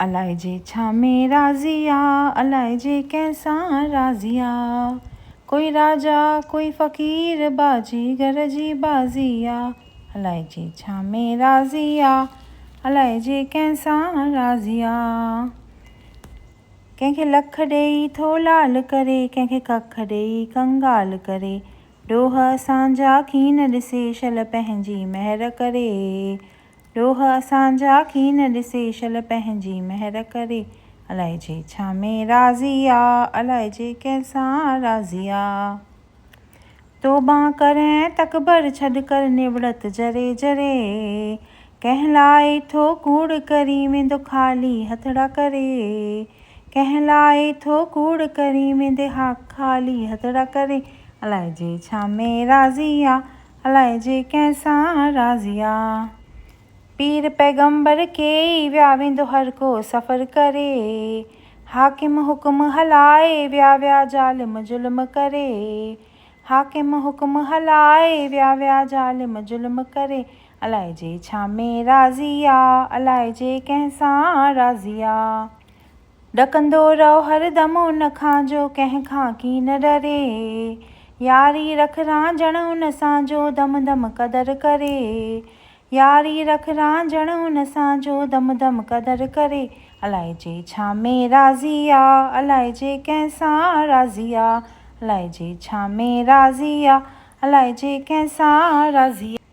الائجي ڇا ۾ راضي آ، الائجي ڪنهن سان راضي آ. ڪوئي راجا ڪوئي فقير باجيگر جي بازي آ. الائجي ڇا ۾ راضي آ، الائجي ڪنهن سان راضي آ. ڪنهن کي لک ڏيئي ٿو لال ڪري، ڪنهن کي ڪک ڏيئي ڪنگال ڪري. ڏوهه اسان جا ڪين ڏسي، شل پنهنجي مهر ڪري. ڏوهه اسان جا ڪين ڏسي، شل پنهنجي مهر ڪري. الائجي ڇا ۾ راضي آ، الائجي ڪنهن سان راضي آ. توبان ڪر ۽ تڪبر ڇڏ ڪر نوڙت ذري ذري. ڪنهن لاء ٿو ڪوڙ ڪرين ويندو خالي هٿڙا ڪري. ڪنهن لاء ٿو ڪوڙ ڪرين ويندي خالي هٿڙا ڪري. الائجي ڇا ۾ راضي آ، الائجي ڪنهن سان راضي آ. پير پيغمبر ڪيئي ويا ويندو هر ڪو سفر ڪري. حاڪم حڪم هلائي ويا ويا ظالم ظلم ڪري. حاڪم حڪم هلائي ويا ويا ظالم ظلم ڪري. الائجي ڇا ۾ راضي آ، الائجي ڪنهن سان راضي آ. ڏڪندو رهو هر دم ان کان جو ڪنهن کان ڪين ڏري. ياري رک رانجهڻ ان سان جو دم دم قدر ڪري. ياري رک رانجهڻ ان سان جو دم دم قدر ڪري. الائجي ڇا ۾ راضي آ، الائجي ڪنهن سان راضي آ. الائجي ڇا ۾ راضي آ، الائجي ڪنهن سان راضي آ.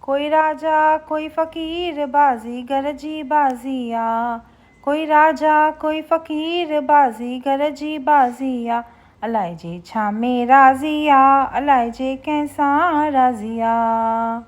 ڪوئي راجا ڪوئي فقير بازيگر جي بازي آ. ڪوئي راجا ڪوئي فقير بازيگر جي بازي آ. الائجي ڇا ۾ راضي آ، الائجي ڪنهن سان راضي آ.